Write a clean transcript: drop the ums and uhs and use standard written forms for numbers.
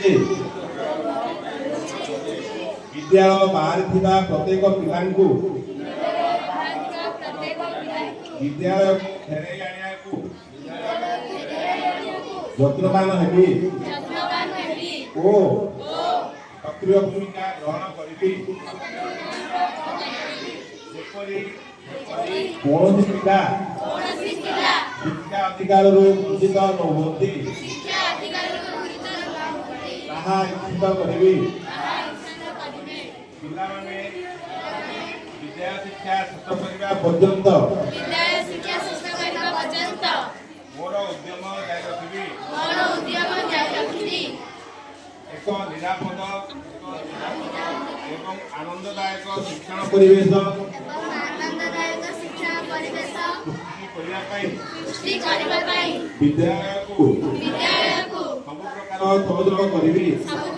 ଯେ ବିଦ୍ୟାଳୟ ବାହାରେ ଥିବା ପ୍ରତ୍ୟେକ ପିଲାଙ୍କୁ ବିଦ୍ୟାଳୟକୁ ଫେରାଇ ଆଣିବାକୁ ଯତ୍ନବାନ ହେବି ଓ ସକ୍ରିୟ ଭୂମିକା ଗ୍ରହଣ କରିବି, ଯେପରି କୌଣସି ପିଲା ଶିକ୍ଷା ଅଧିକାରରୁ ବଞ୍ଚିତ ନ ହୁଅନ୍ତି, ତାହା ନିଶ୍ଚିତ କରିବି। ପିଲାମାନେ ବିଦ୍ୟାଳୟ ଶିକ୍ଷା ଶେଷ କରିବା ପର୍ଯ୍ୟନ୍ତ ବିଦ୍ୟାଳୟ ଶିକ୍ଷା ଶେଷ କରିବା ପର୍ଯ୍ୟନ୍ତ ମୋର ଉଦ୍ୟମ ଜାରି ରଖିବି। ମୋର ଉଦ୍ୟମ ଜାରି ରଖିବି। ଏକ ନିରାପଦ ଏବଂ ଆନନ୍ଦଦାୟକ ଶିକ୍ଷଣ ପରିବେଶ ଏବଂ ଆନନ୍ଦଦାୟକ ଶିକ୍ଷଣ ପରିବେଶ ସୃଷ୍ଟି କରିବା ପାଇଁ ସୃଷ୍ଟି କରିବା ପାଇଁ ବିଦ୍ୟାଳୟକୁ ବିଦ୍ୟାଳୟକୁ ସବୁ ପ୍ରକାର ସହଯୋଗ କରିବି। ସବୁ